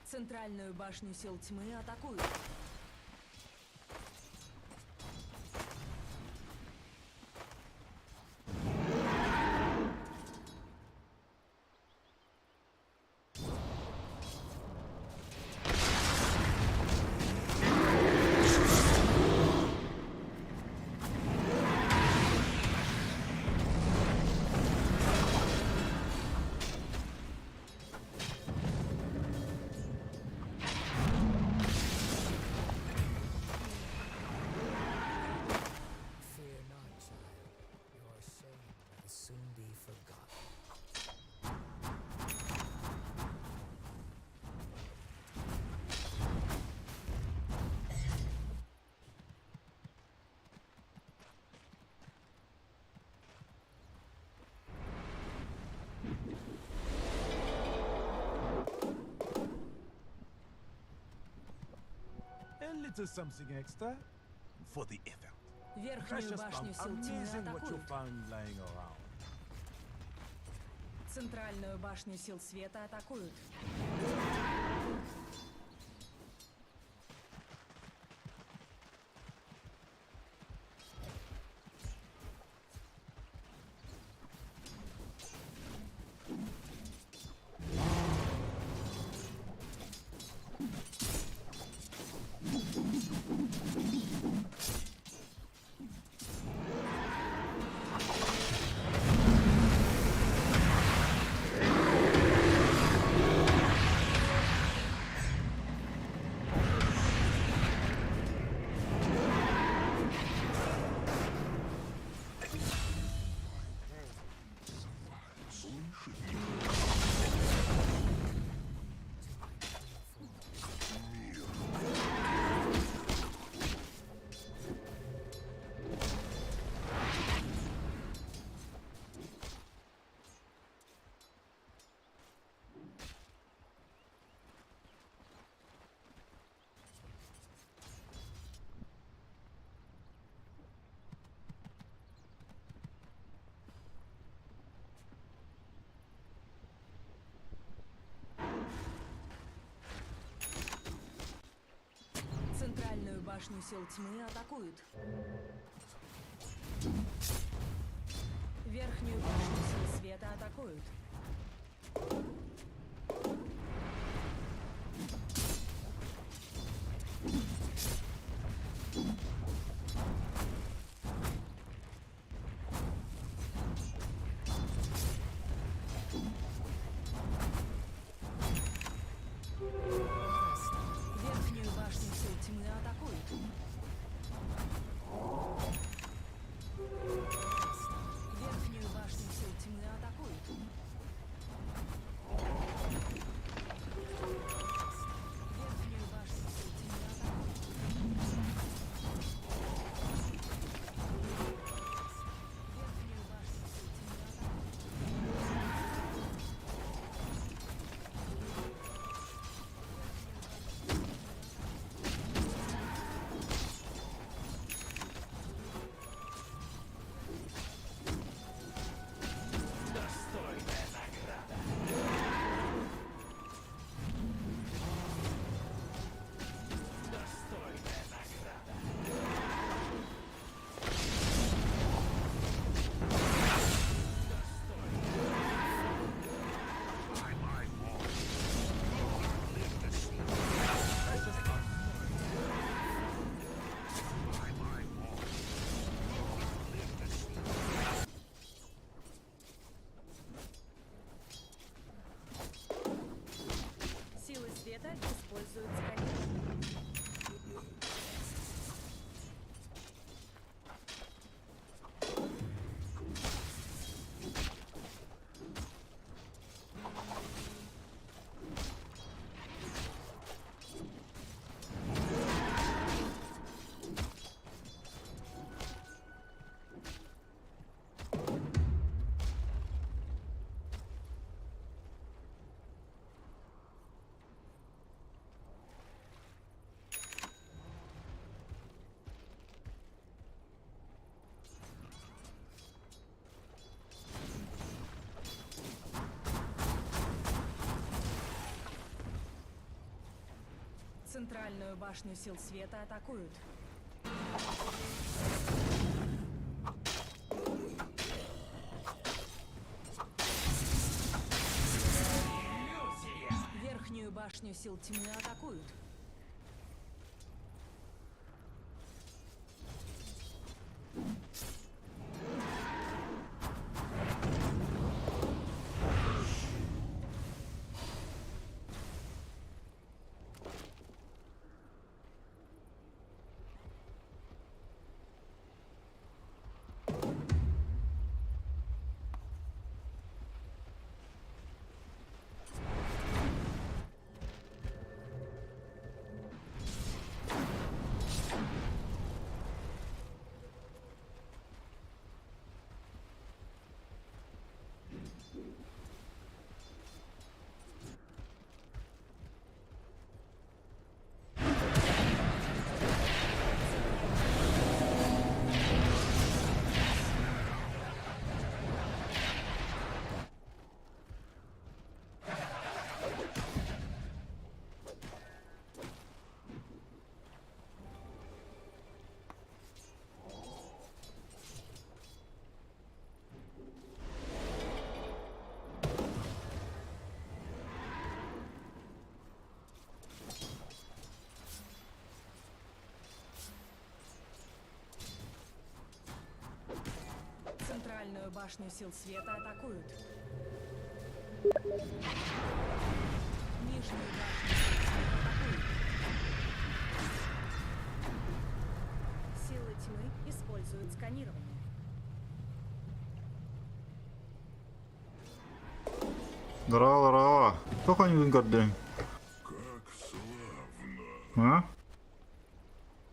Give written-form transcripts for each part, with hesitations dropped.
Центральную башню сил тьмы атакуют. Fear not, child. Your shame will soon be forgotten. A little something extra for the effort. Верхнюю Precious башню pump. сил тьмы Amazing what you атакуют. found lying around. Центральную башню сил света атакуют. Центральную башню сил тьмы атакуют. Верхнюю башню сил света атакуют. Верхнюю башню сил тьмы атакуют. Верхнюю башню сил тьмы атакуют. Центральную башню сил света атакуют. Верхнюю башню сил тьмы атакуют. Центральную башню сил света атакуют. Нижнюю башню сил тьмы атакуют. Силы тьмы используют сканирование. Здорово, здорово. Сколько они көрдүҥ? А?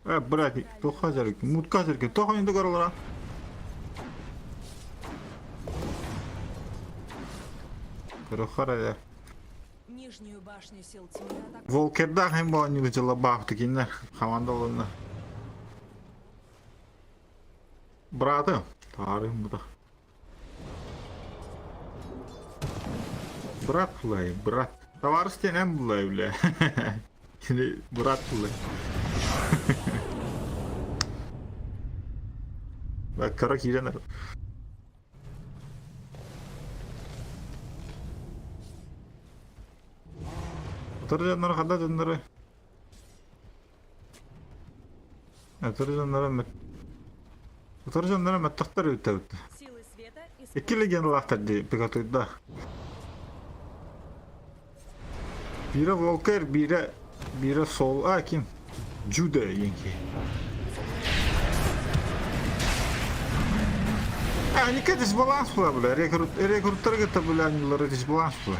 Э, блядь, туохха дьарык, мутка дьарык, туох ойуунду көрөлөрө? Көрөххөр эрэ. Нижнюю башню сил тьмы атакуют. Волкердаах им буолан дьылабаах кинилэр хамаанда олонно. Браты, таарым бута. Брат булай, брат. Товарищ диэн эн булай, бля. Кини брат булай. Баккара киирэн эрэр. Утары дьоннору ханна дьоннору? Утары дьоннору Утары дьоннору мөттөхтөр үтэбит. Силы света Икки используют легендалаахтар дии пикатуйда. Биирэ Волкер, биирэ биирэ Сол, а ким? Джуда диэн киһи. А, они дисбаланс була, бля. Рекрут, рекруттары кытта, бля, аннылары дисбаланс була.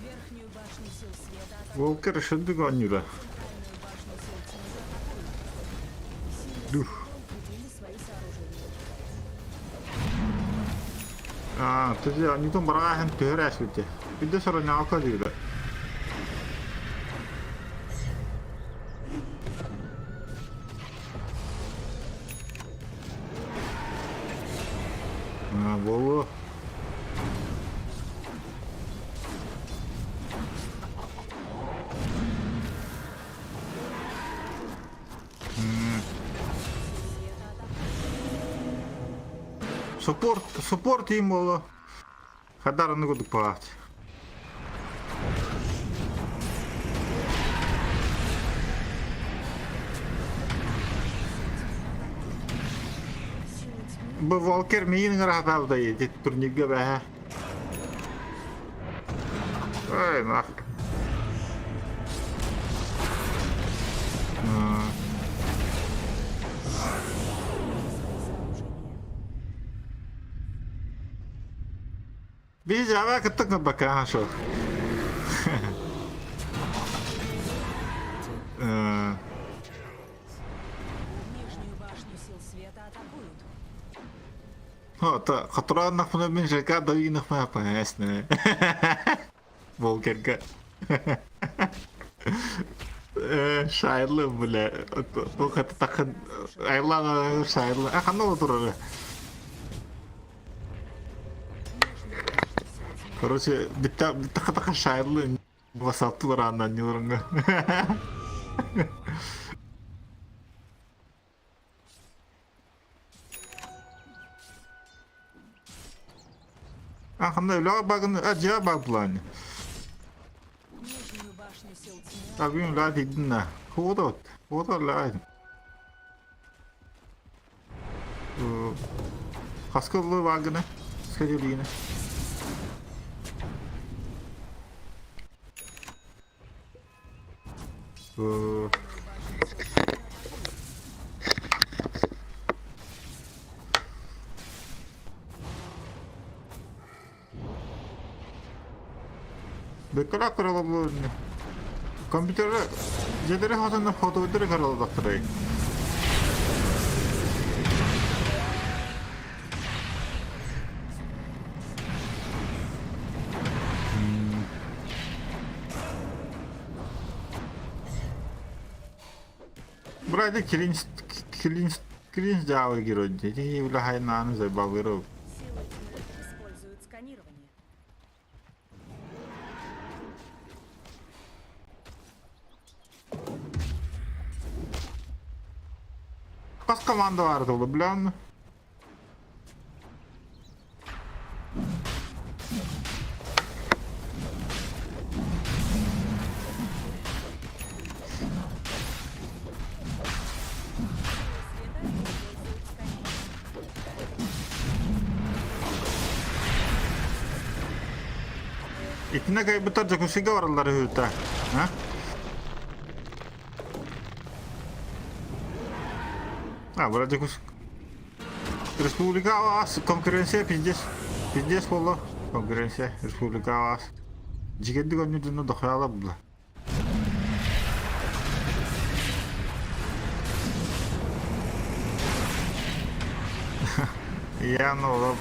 Верхнюю башню сил света атакуют. Волкер шындык оонньуура. Центральную башню сил тьмы атакуют. Силы Дух. света укрепили свои сооружения. Аа, ты оонньуутун барааһын түһэр ээспитэ. Бидde сороньоҕо диирэ. Аа, буолуо. Света атакуют. Support, support team буолуо. Хадараны курдук баҕаат. Силы тьмы Бу Волкер миин ыҥыраатаабыта ити турнирга бэһэ. Эй, нах. свои сооружения. Биһи дьаба кытта гынбакка шо. Нижнюю башню сил света атакуют. Хотурааннахпына мин ЖК дойунахпына паһээсне. Волкерга. Шайлы, бля. Туох это тахын айлаан шайлы. А ханна олорор? Короче, битта шайлы басаттылар аннан ньыларыңга. А ханна үлэҕэ багын а дьиэҕэ баг булааны. Нижнюю башню сил тьмы Так бүгүн үлэҕэ тиийдин да. Хуота вот. Хуота үлэҕэ. Хаска ыллы багына. Скажи. Бөккөлөөх көрөлөр компьютеры дьиэлэри хотонно фотовыдары көрөллөхтөрөй. Брайда Киринс Киринс Киринс дьаабы герой дии үлэхайнааны зайбалыров. Силы тьмы используют сканирование. Хас команда баар буолла билэҕин? Силы света используют сканирование. Итиннэ кайбыттар Дьокуускайга бараллар үһү А? А, вроде Республика аас конкуренция пиздец. Пиздец буолла. Конкуренция республика аас. Дьигэрдик онньутунна дохуяла була. Я ну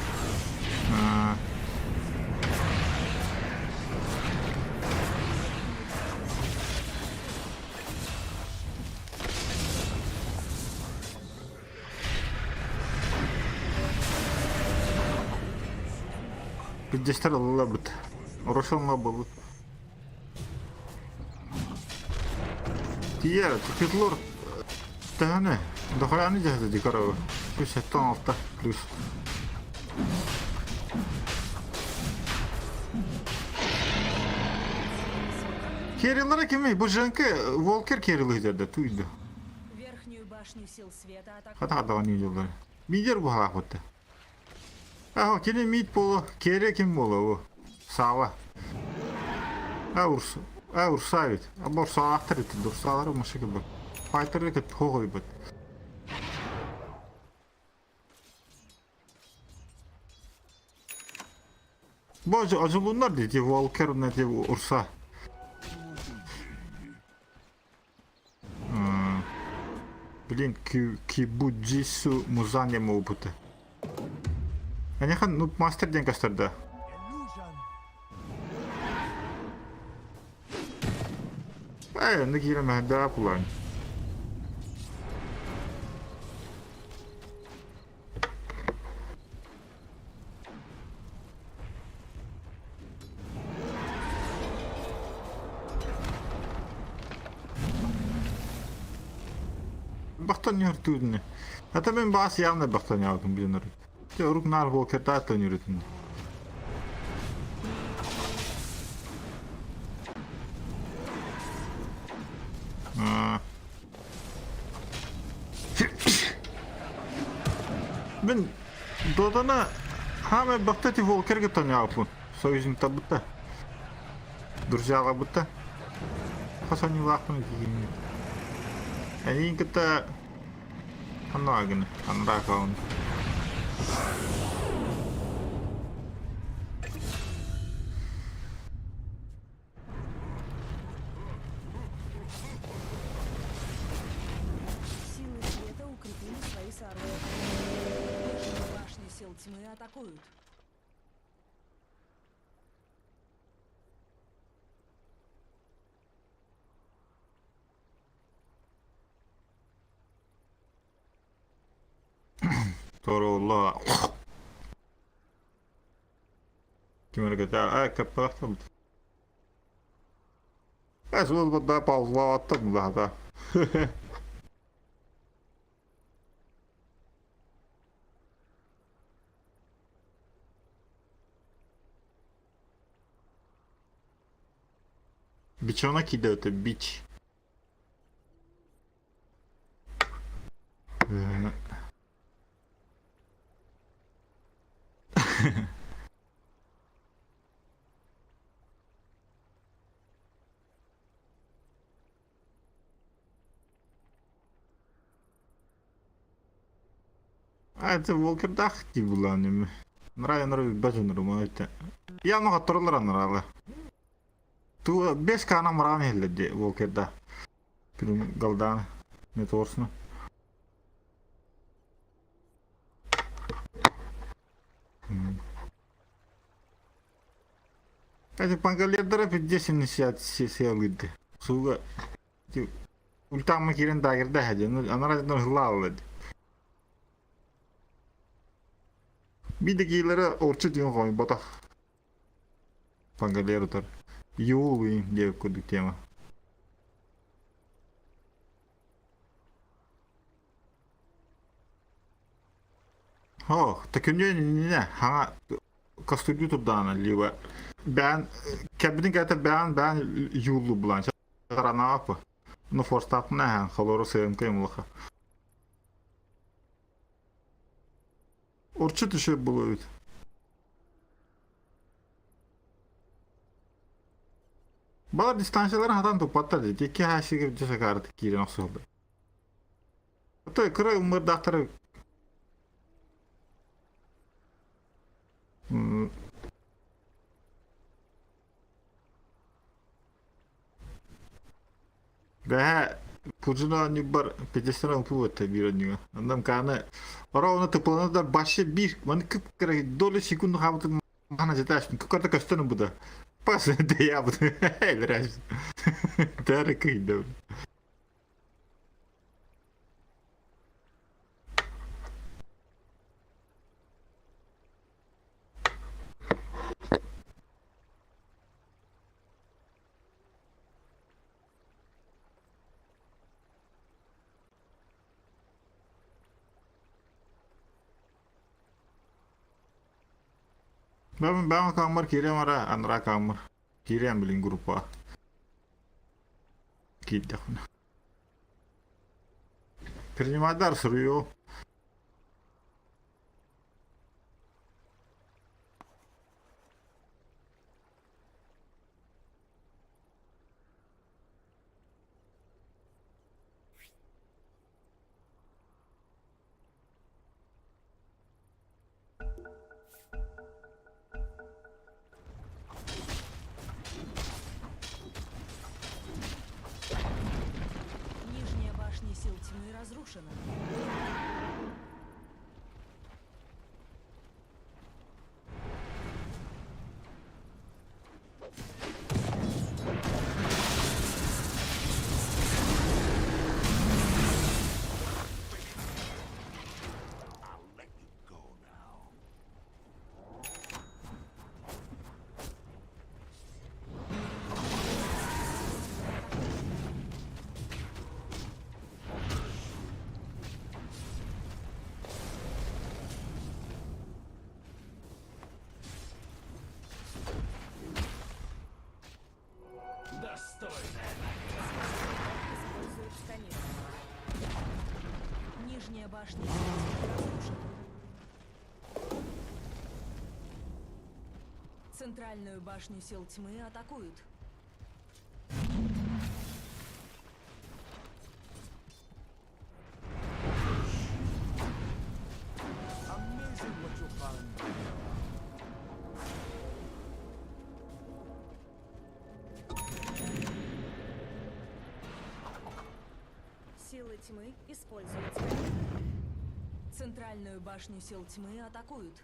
Пиздецтэр ыллабыт. Рошонҥа буолбут. Тиийэр, Петлор төһөнү? Дохуяны дьаһата дии көрөбүн. Плюс 76 плюс. Керилара кимий? Бу Женка Волкер керилыһдерде туйду. Верхнюю башню сил света атакуют. Хата даҕаны дьыллар. Мидер буһалаах Аһо кини мид боло, кере ким боло бу? Сава. А урс, а урса ведь. А борсаахтар ити, дурсаалары мышык бу. Файтеры кыт хоҕойбут. Бу ажылуннар дети Волкер на урса. Блин, Кибуджису Музан опыта. Аняхан, ну, мастер ден кастарда. Э, ну киирэн да кулан. Бахтан ньөртүүнү. Ата мен баас явно бахтан яутун билинер. Те урук нар волкерта ньөрүтүн. Мен Додана хаме бахтати волкерге тоняапун. Союзник бутта. Друзьяга бутта. Хасани лахпын кигин. Әйин кытта ханна ханра каун. Силы света укрепили свои сооружения. Верхнюю башню сил тьмы. атакуют. Туоруулла. Ким эрэ кэтээ ээ кэппэтэхтэр Ээ суолбарда паузалаабаттар быһата. Бичона кидает бич. А это Волкердах дии булаан Нраа нраа бажынырым это. Я много торлар нрала. Ту бес кана мраан хелле Волкерда. Пирум галдаан меторсна. Эти пангалердара пиддесин сиалыды. Суга ультамма кирен дагерда хаден. Анара нырылааллады. Бидегилere орчу диэн хойботох. Пангалерутар. Юулуин диэбит курдук тема. Ох, төкүнүөн иннинэ хаҥа костюмдуу турдаҕына либо бэйэн кэлбитин кэлэтэ бэйэн бэйэн юуллуу булаан саранааппы. Ну форстааппына эһэн холору сыаҥка юмулаха. Урчу түшө булуйут. Балар дистанцияларын хатан туппаттар дии. Икки хаасыга дьэ сакаарытык киирэн охсуһаллар. Отой кыра ымырдаахтары Бэһэ Пужина оонньуурбар пятистан ылпы буотта биир оонньууга. Онон кааны ровно тыпылана да башы биир маны кып-кыра доли секунду хаабытын махана жеташпын кыккарда көстөн ылбыта. Пас дэйабыт элраш. Тәрі кыйды. Бэм бэм каммар киириэм ара анараа каммар киириэм билин группаҕа киирдэхпинэ Принимайдар суруйуо Нижняя башня сил тьмы разрушена. Используют сканер. Нижняя башня разрушена. Центральную башню сил тьмы атакуют. Amazing what you'll find. Силы тьмы используют сканер. Центральную башню сил тьмы атакуют.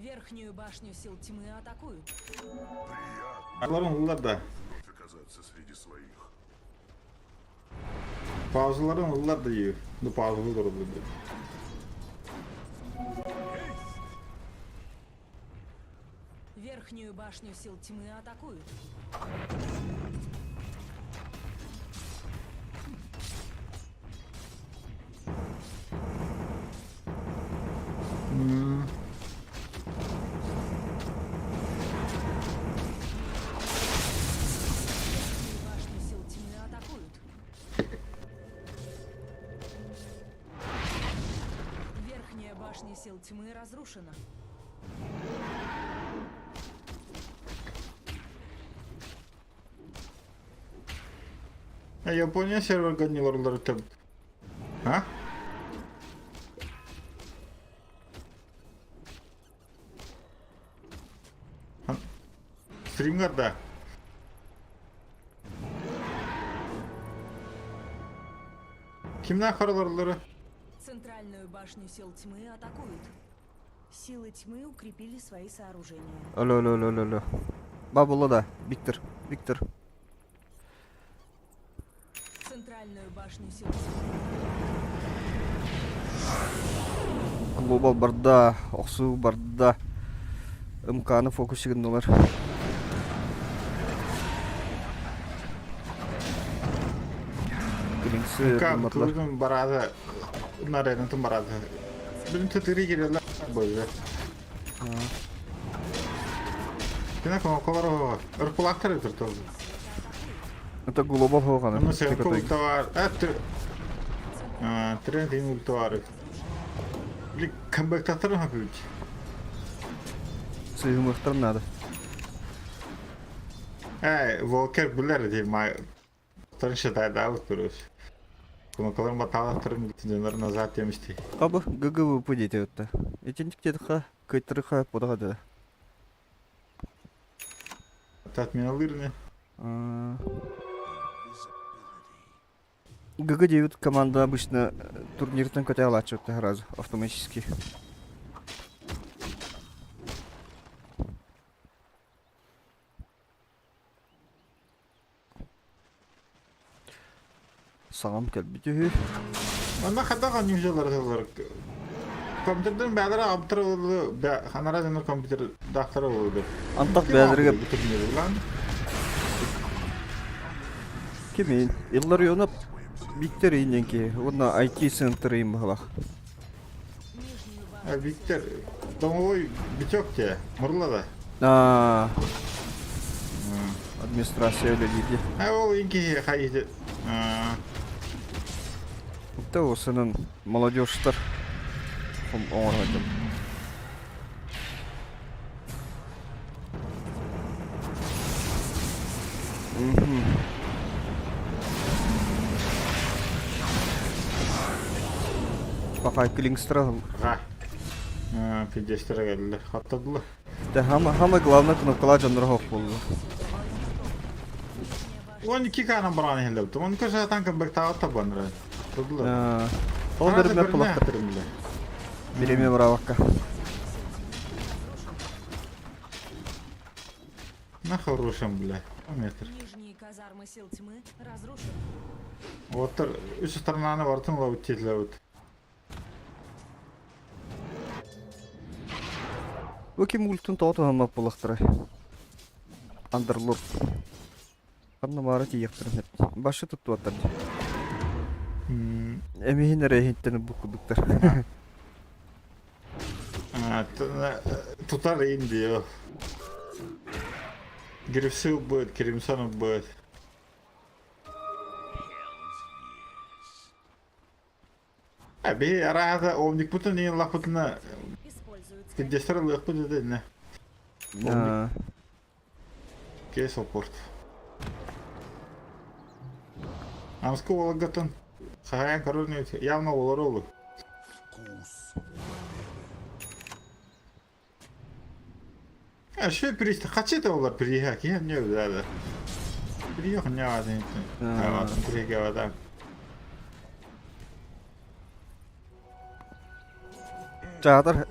Верхнюю башню сил тьмы атакуют. Аларын ыллар да. Оказаться среди своих. Паузаларын ыллар да дии. Ну паузалыы олороллор дии. Верхнюю башню сил тьмы атакуют. Верхнюю башню сил тьмы атакуют. Верхняя башня сил тьмы разрушена. Э, Япония серверга не олороллор этэ. А? Стримгар да. Кимнээх олороллоро? Центральную башню сил тьмы атакуют. Силы тьмы укрепили свои сооружения. Алло, алло, алло, алло, алло. Бабула да, Виктор, Виктор. Центральную башню сил тьмы. Глобал барда, охсуу барда. МК-ны фокус гыннылар. Клинксы МК гымматылар. кылгын бараада, наренатын бараада. Билин тытыры киреллер болду. Кина колор ырпылактар өтөр Это глобал хоҕаны. Ону сенко ультавар. Тренд ин ультавар. Били камбэктаттар хапыбыт. Сыһымыахтар надо. Э, Волкер билэр дии ма Тарын шатайдаабыт көрөс. Кунокаларын батаалахтарын бүтүннэр назад темишти. Хабы ГГВП диэти отта. Итинник диэтэххэ кыйтарыха будаха да. Татминалырны. ГГ-9 команда обычно турниртан көтө алааччы сразу автоматически. Саҥам кэлбит үһү. Онно хайдах оонньууллар сыллар компьютерден бэйэлэрэ аптыр ханара дэнэр компьютердаахтара буолуо. Антах бэйэлэригэр Кимин? Илларионов Виктор ииннэн киһи уонна IT-центр иин баһылах. Виктор домовой битек те мурла да. Аа, администрация үлэлиир. А ол инки хайы Да осынан молодежьтар оҥорон Пока клингстра. Ага. Пиздестер келдилер. Хаттадылар. Да самое главное кнопкалар дьонноро суох буолла. 12 канан баран иһиллэбит. 12 саатан кымбыктаабат табаннара. Тудулар. Ол берме пулахта. Биреме бравакка. На хорошем, бля. Метр. Нижние казармы сил тьмы разрушены. Вот үс сторонаны бартын лабыт титләбит. Бу ким ультун тоҕо туһаммат буоллахтара. Андерлорд. Ханна баара тиийиэхтэрин сөп. Башы туттубаттар дии. Эмиһин эрэ иһиттэн ылбыт курдуктар. Тутар Индию. Грифсил будет, Кримсон будет. Биһи арааһа омникпутун иин лахпытына кирдестер ылыахпыт этэ иннэ. Омник кейс опорт. Амска уолаггатын хаһаайын көрөр явно олору олу. Вкус. А что приз хачы да олар приха киһи не да. Приха не атын. Атын приха вада. Чаатар.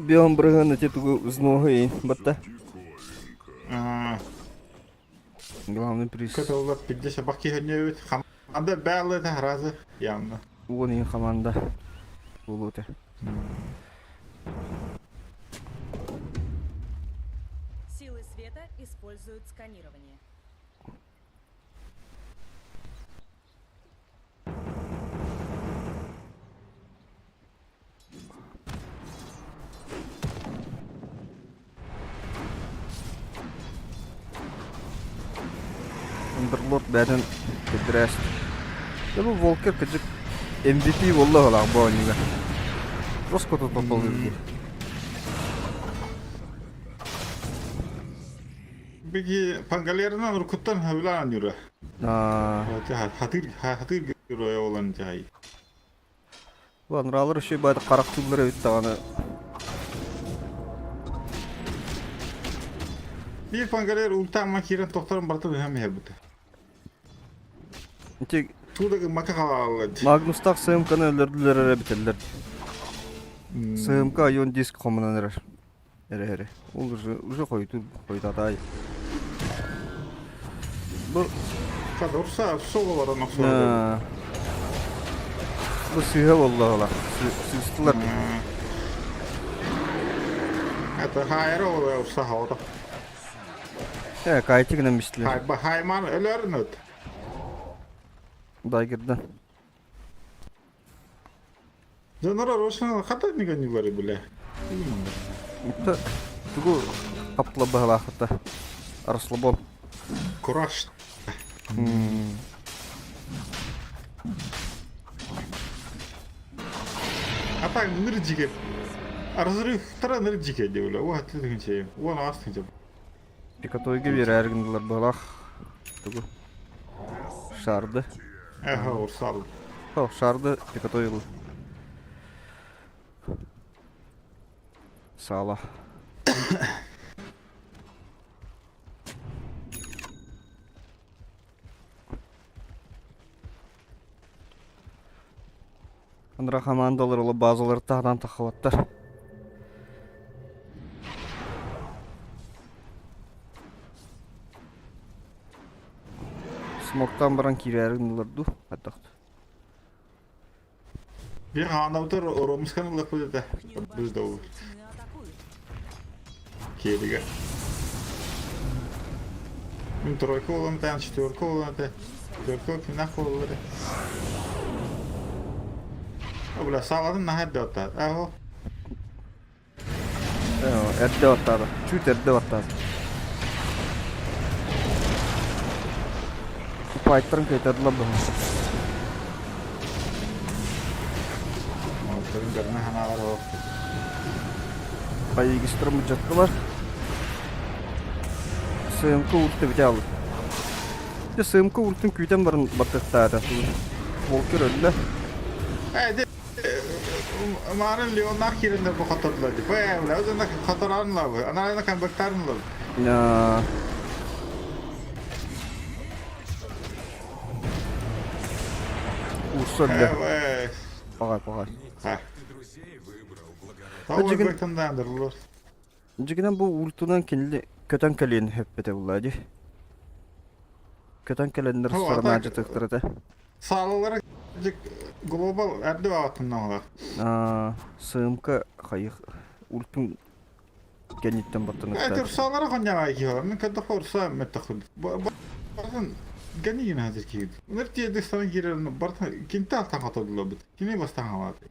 Бион бырыһыан ити тугу взноһу иин батта. Аа, Главный приз. Көтөллөр пидде шабак киһөннөбүт. Хаманда бәлы да разы явно. Уон иин команда буолуота. Силы света используют сканирование. Underlord бэйэтин кэдирээст. Дьэ бу Волкер кырдьык MVP буолла быһыылаах бу оонньууга. Роскоту тотолур дии. Биги Пангалерынан уруккуттан хабилаан юра. Аа, Хатыр хатыр героя olan жай. Анраалар үчүгэй баайдык харахтыыллар эбит даҕаны. Биир Пангалер ултаама киирэн тохторон барытын ыһан иһэрбитэ. Ити Туу да гыммакка хаалаллар дии. Магнустаах сыымканы өлөрдүлэр эрэ бүтэллэр. Сыымка айон диск хомунан эрэр. Эрэ эрэ. Ол уже уже хойутуу хойутатай. Бу Урса сололорун охсуо. Бу сыыһа буолла Сыыстылар. Это хайра ола урса хаота. Э, кайти гынан бистилер. Хайба хайман өлөрнөт. Дайгырдан. Дьонноро Рошана хата нигонилары бля. Тугу хаптыла быһалаахыта. Расслабон. Кураж. А так нырджике. Разрыв тара нырджике диэбилэ. Уа тыгынче. Уон аас тыгынче. Пикатойга биэрээр гыннылар быһалаах. Тугу. Шарды. Эха урсал. О, шарды пикатой ыл. Саала. Андра командалар ола базалары таһынан таххыбаттар. Смоктан баран киирээри гыннылар дуу, хайдах. Bir хаанабытыр оромускан ыллахпыт этэ. Верхнюю Біз да башню ол сил тьмы атакуют. киэлигэ. Мин тройка буолан этэ, четверка буолан этэ. Четверка кимнээх буолаллар э. Бля, саалатын наһаа эрдэ оттаат. Аһо. Эрдэ баттаата. Чуть эрдэ баттаата. Файттарын кыайтардылар быһа. Молотторун көрүнэ ханаалар ол. Пайыгыстар мудьаттылар. СМК урты бите алып. Те СМК уртун күүтэн баран баттыктаата. Волкер өллө. Э, Маарын Леоннах киирэннэр бу хоттордулар дии. Бэ, бля, өзүнэ хоторон лабы. Анарына камбэктарын лабы. Урса өллө. Пагай, пагай. Тауыр тандандырлар. Дьигинэн бу ультунан кинили көтөн кэлиэн сөп этэ булла дии. Көтөн кэлэннэр сарнаачы тыктар этэ. Саалалара глобал эрдэ баҕаттыннаҕалар. Сыымка хайых ультун кэнниттэн баттаныктар. Турсаалара хонньаҕай киһи. Мин кэдэх урса меттахын. Бартын гани хазыр киһи. Ныр тиэдик сана киирэр бартын кинте алтан хотодулар бит. Кини бастан халааты.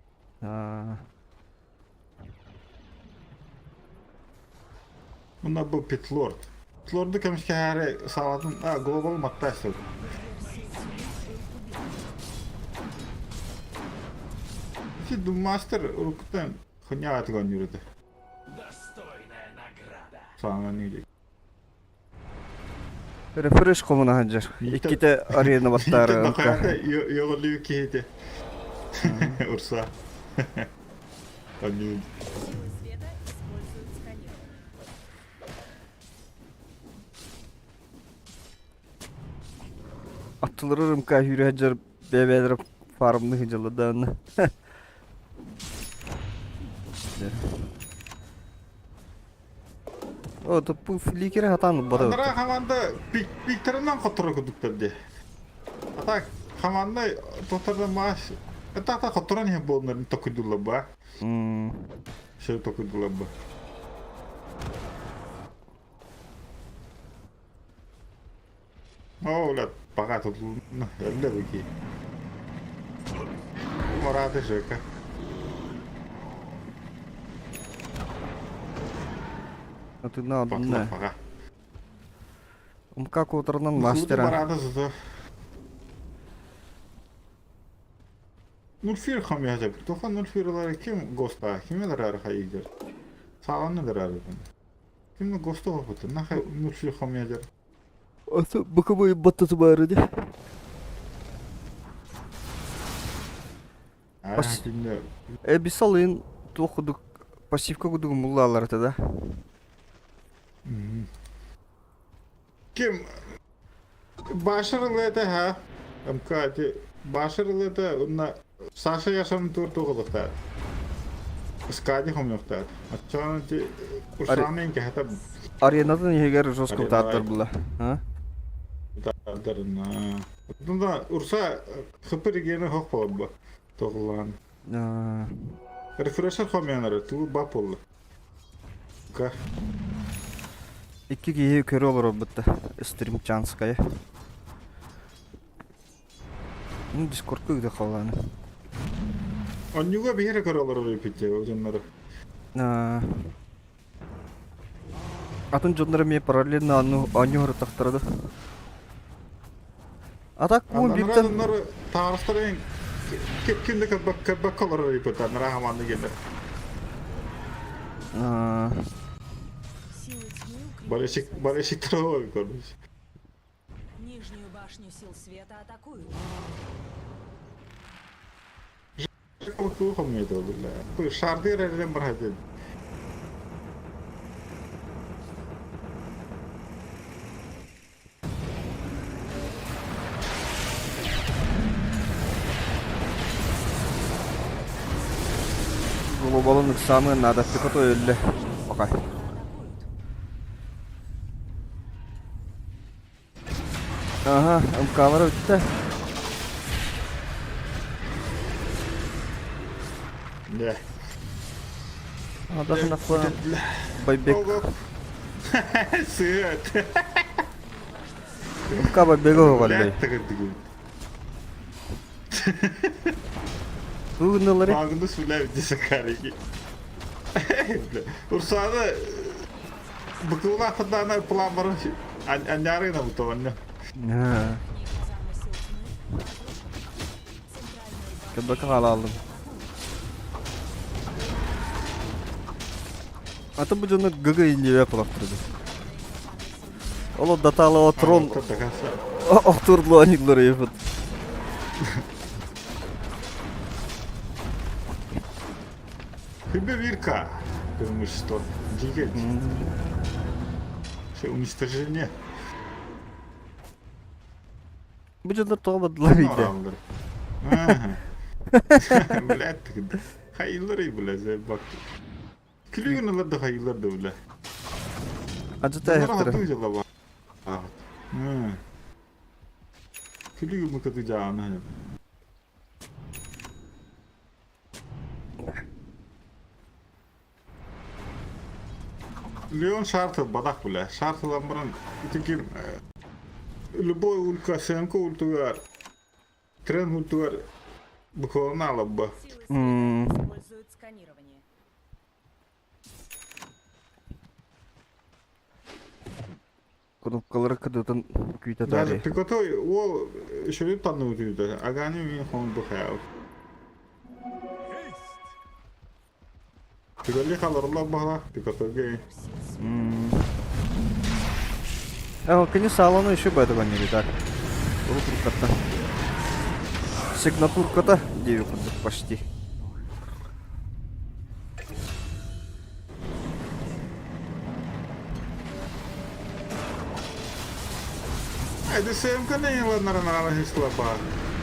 Мына бу Питлорд. Питлорду кемискэһээри саалатын глобал матта эстэ. Ити Думмастер уруккуттан хонньаҕа оонньуур этэ. Достойная награда. Саҥа диэки. Рефреш хомуна сылдьар. Иккитэ арена баттаары ылка. Йоҕолуу киһити. Урса. Оонньуур. Силы света используют сканирование. Аттылары ымка сүүрэ сылдьар бэйэ-бэйэлэрэ фармныы сылдьаллар даҕаны. О, туппу фликере хатаан ылбата Анараа хамаанда пиктэринэн хотторо курдуктар дии. А так хамаанда тохтордон маш так хотторон иһин буолнарын токуйдулар ба. Все токуйдулар ба. Оо, бля, пока тут эллэ быки. Мараты Жека. Атына Пахла пока. Умка куотарынан мастера. Мараты зато. Нульфир хамьяжа. Тоха нульфирлары ким госта, кимелер арха игер. Сағаннылар арыдан. Кимне госта опыты, нахай нульфир хамьяжа. Аты быкыбай баттаты бары де. Эбисалын туох кудук пассивка кудук муллаалар это да. Ким башырыл это ха? МК башырыл это на Саша яшам тур туғылықтар. Скади хомнуқтар. Ачан ти Урсамен кәһәтә Аренатын егер жестко тааттар була. А? Тааттарына. Тунда Урса хыпыр гене хох болба. Тоғылан. Рефрешер хомянары туу бап болду. Ка. Икки киһи көрө олоробут Стримчанская. Ну, Дискордка ыыта халлааны. Онньуга биһири көрө олорор эбиппит дьоннору. Атын дьоннор эмиэ параллельно оонньуу ырытахтара да. А так мун Анараа бииртэн дьоннор таҕыстарын ким да көрбөккө олорор эбиппит анараа хамаанды кэлэр. Силы тьмы укрепили Болельщик свои болельщиктар көрбүт. Нижнюю башню сил света атакуют. Шарды эрэрин бархатын. Глобалын ыксаамыан наада пехота өллө. Пока. Ага, МК-лара бүттэ. Да. Адахнахла байбек. Сыат. МК байбега оҕоллой. Тугуналары. Магнус бля десакарики. Урсаны быкылаахтардаана план баран анньаарыгына бутуонна. Кыбыка хаалалым. Аты бу дьону ГГ иннибэ кулахтырды. Ол датаала трон охтурдлу аниглары ефет. Хыбе вирка. Думаешь, что? Двигать. Все уничтожение. Бу дьоннор тоҕо бардылар ыйда. Блядь, хайыллар бля, заебак. Күлүгүн да хайыллар да бля. Ажыта эхтер. Күлүгү мыкаты жаана. Леон шарты бадах бля. Шартылан баран итики любой улька СМК ультугар. Трен ультугар буквально алабба. Используют сканирование. Кнопкалары кыдытын күүтэ Даже пикотой ол шөрүп танны утуйда. Агани мин хон бухау. Пиколи халарлар бала пикотоге. А, кини салону еще бы этого не так. Руката. Сигнатурката 9 почти. Это СМК не ладно на слаба.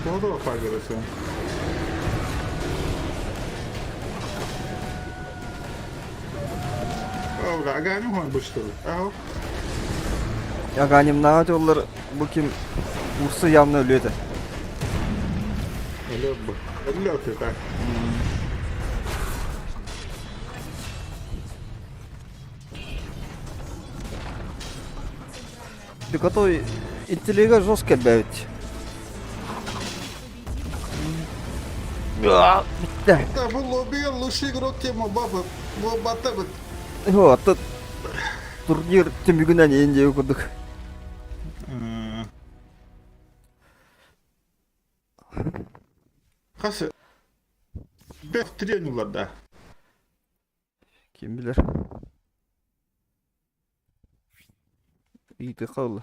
Todo пагерся. Аганим хон быстыл. Аho. Аганимнааҕа дьоллор бу ким Урса явно өлүө этэ. Өлүө бу. Өлүө так. Ты интеллига жестко элбээбит. Бүттэ. Да, бу лобби лучший игрок тема баба. Бу Вот, тут турнир түмүгүнэн иин диэби курдук. Хас бэх тренерларда. Ким билэр. Ыйытыахха ылла.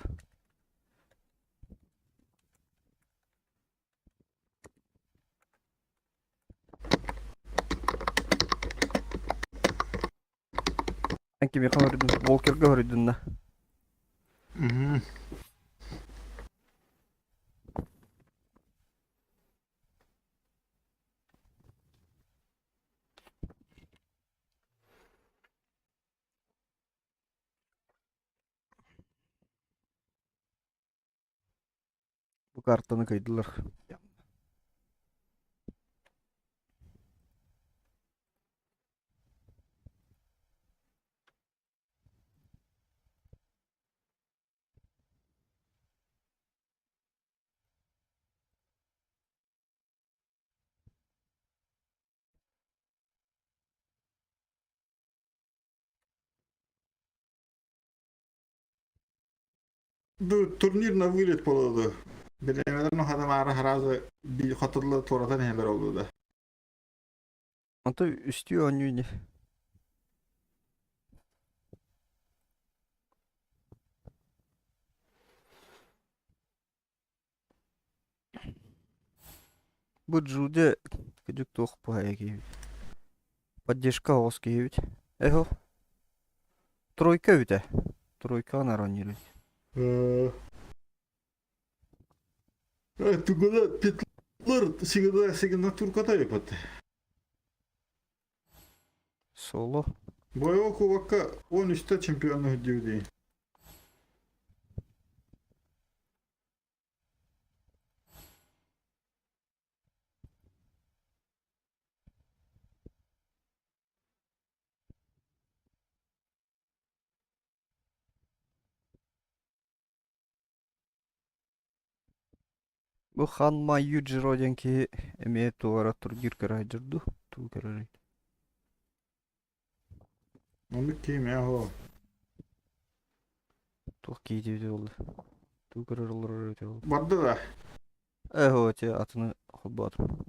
Эн кимиэхэ көрдүн? Волкерга көрдүн да? Бу картаны кыйдылар. Бу турнир на вылет буолуо Билэмэлэр хатамаары харазы би хотулла туоратан иһэлэр олу да. Онто үстүү оонньуу ини. Бу Джуди кыдьык туох баайа киһибит. Поддержка оҕус киһибит. Эхо. Тройка эбитэ. Тройкаҕа наар оонньуур эбит. Тугуна петлар всегда сигнатурката епат. Соло. Боевой кубокка 13-те чемпионы диudi. Бу Хан Майю Джиро диэн киһи эмиэ туора турнир көрө сылдьар дуу? Тугу көрөрүй? Оннук киһи мээ Туох киһи эбитэ буолла? Тугу көрөр олорор эбитэ буолла? Барда да. Ээ, ити атыны холбоотум.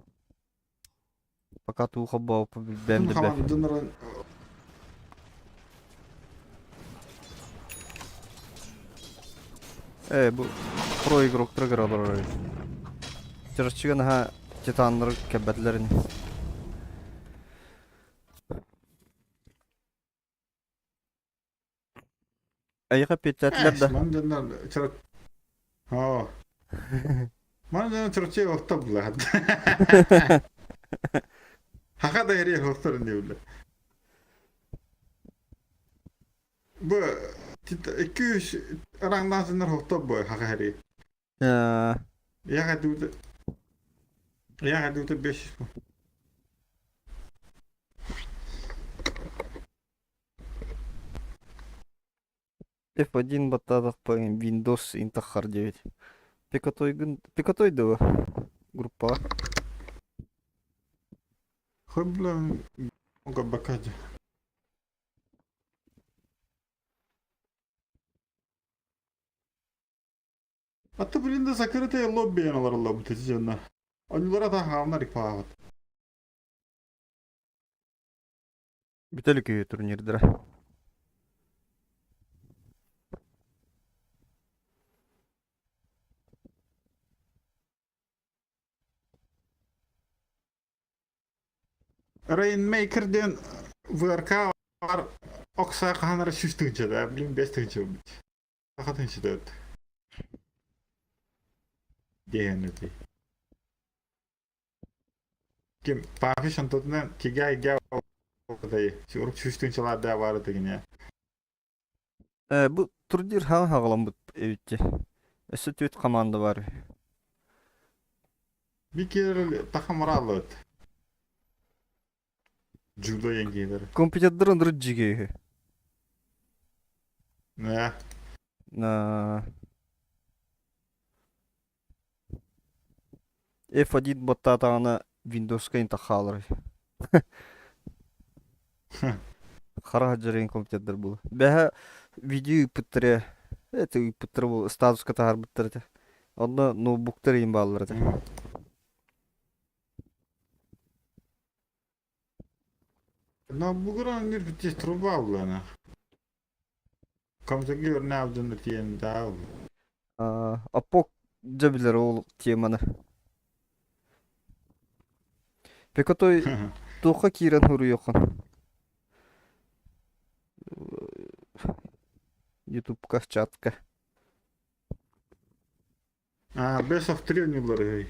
Пока тугу холбообуппун билбэм да бэ. Хамандыныран Ээ, бу про игроктар көрө олорор эбит. Чарчыга наһаа титаннары кэлбэтилэр ини. Эйиэхэ эппиэттээтилэр да? Мандыннар Оо. Мандыннар чарчы орто булла. Хака да эрие хостор инде Бу 200 раңнасыннар хохтор бу хака хери. Яга дута Яга дута 500. F1 баттаатахпа Windows интаххар диэбит. Пикатойгын Пикатой дуо группаҕа? Хыблан бакаджа. А то блин да закрытое лобби алар бу тезженна. Онлара та хаамнар икпаабат. Бүтэлик турнирдара. Rainmaker диэн ВРК бар окса хаанара сүүс тыһыынча да, блин 5 тыһыынча ылбыт. Саха тыһыынча диэн эти. Ким Пафи шантотунан кига ига урук сүүс тыһыынчалаах да баар этигине. Бу турнир хаҥа хаҕаламмыт эбит дии. Өссө түөрт команда баар үһү. Бикер тахамаралыт. Judo yengilere. Компьютердер ындырыт дьигэ үһү. Нэ. На F1 баттаатаҕына Windows-ка инта хаалар үһү. Хара дьарыйын компьютердер буолар. Бэһэ видео ыыппыттара это ыыппыттара буолар, статуска таһаарбыттар этэ. Онно ноутбуктар иин бааллар этэ. Ноутбугар оонньуур бүтүс труба булана. Компьютерге өрнө тиэн даа. Апок дьэ билэр ол теманы. Пекотой туохха киирэн суруйуоххун? Ютубка, чатка. А, best of three оонньууллар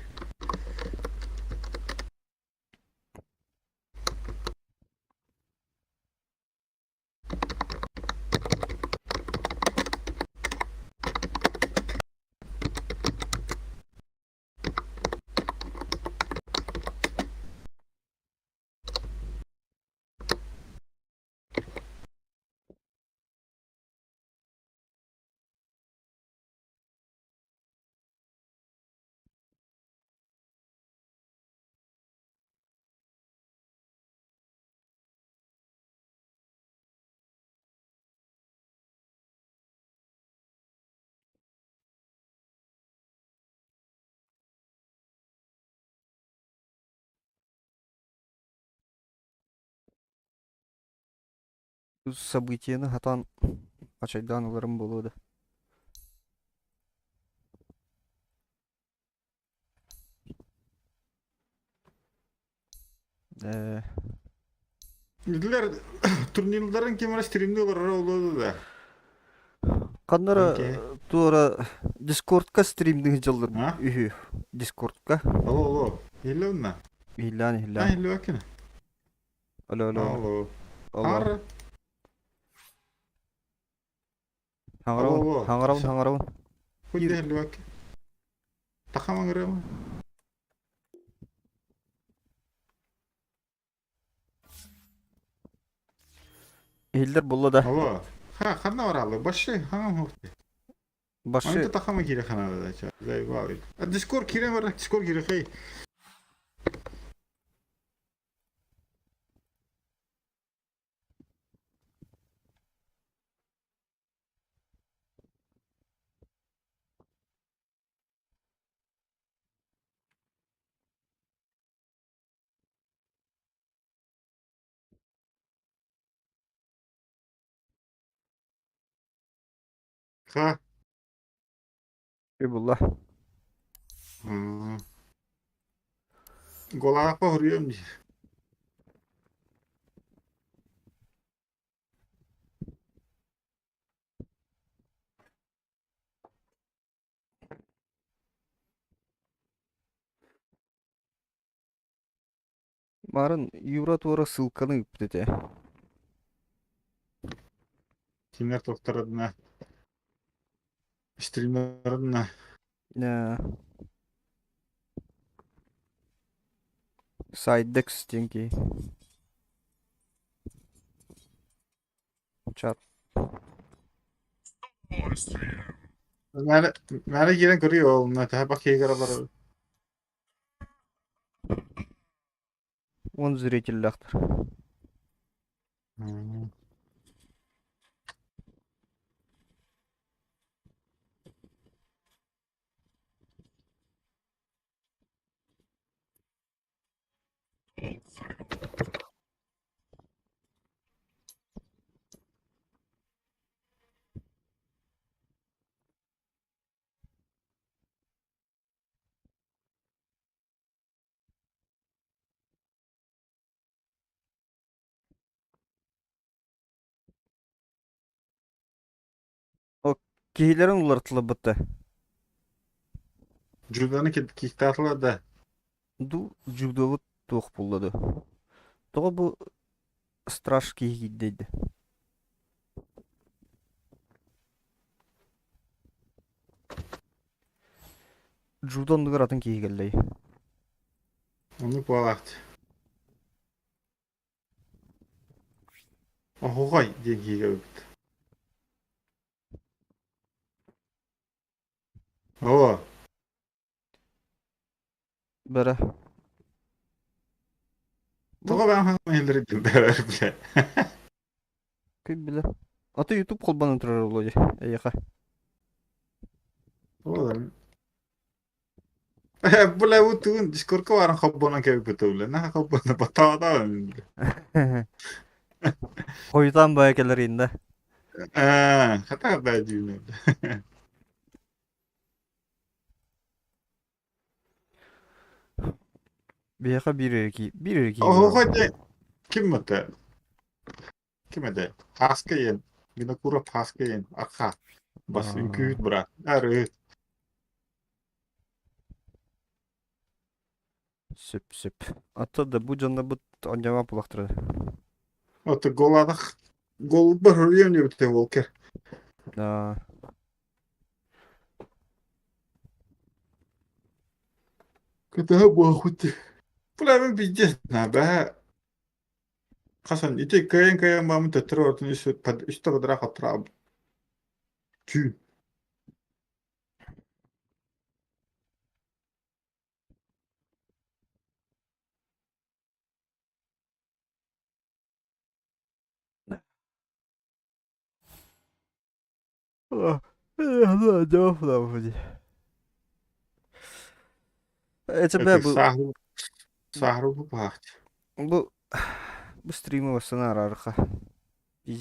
Событиены хатан хачайдаан ыларым буолуо да. Билэр турнирларын ким эрэ стримни олорор олуо да. Ханнара туора Дискордка стримдиҥ дьыллар үһү. Дискордка. Алло, алло. Иһиллэ уонна? Иһиллээн, иһиллээн. Иһиллибэккин. Алло, алло. Алло. Алло. Хаҥарабын, хаҥарабын, хаҥарабын. Хоть иһиллибэккин. Тахам аңырыама. Иһиллэр булла да. Алло. Ха, ханна баралы? Баши, хаҥам хохты. Баши. Анта тахама кире ханада да ча. Заебал. А Дискорд кире бар, Дискорд кире хей. Ха. Булла. Голаапа хоруйам диир. Марын Юра туора ссылканы ыыппыт этэ. Кинилэр туохтарына стримнарына Сайдекс диэн киһи. Чат. Мээнэ мээнэ киирэн көрүө ол төһө бакыйыгар олорор. Он зрителлээхтэр. О киһилэрин уларытыллыбыта. Джуданы киктаатылар да. Ду джудобут туох буолла ду? Тоҕо бу страж киһи киирдэ? Джуда оннугар атын киһи кэллэй. Оннук буолаахт. Оһуохай диэн киһигэ эбит. Оо, Бара. Бу тоҕо баҕаһын иһиллэрин бile. Кый билэ. Аты YouTube холбонон турар Володя, эйиэхэ. Оҕолор. Бля, бу тугун Дискордка баран холбонон кэбиппит бля. Наха холбоно баттаабатаҕын. Хойутаан бая кэлэр инде. Аа, хата да дүүнэ. Биһиэхэ биир эрэ кии биир эрэ киһи Оһоҕо баар. дьэ ким это? Ким этэ? Һааска ийэн. Винокуров Һааска ийэн. Арха. Бас Аа. үҥкүүһүт быраат. Арыы. Сөп сөп. Ата да бу дьоннорбут оонньообот буоллахтара. Ото голадах голубар хөрүйөн диэбитэ Волкер. Да. Кытаһа буохут. Бля, пиздец, на, бэ. Хасан ити кыайан кыайан баамын төттөрү ортон үс үстэ бадыраах оттура түүн. Это Это бу сааһыру сааһыру баахт. бу бу стримы бассана араарха.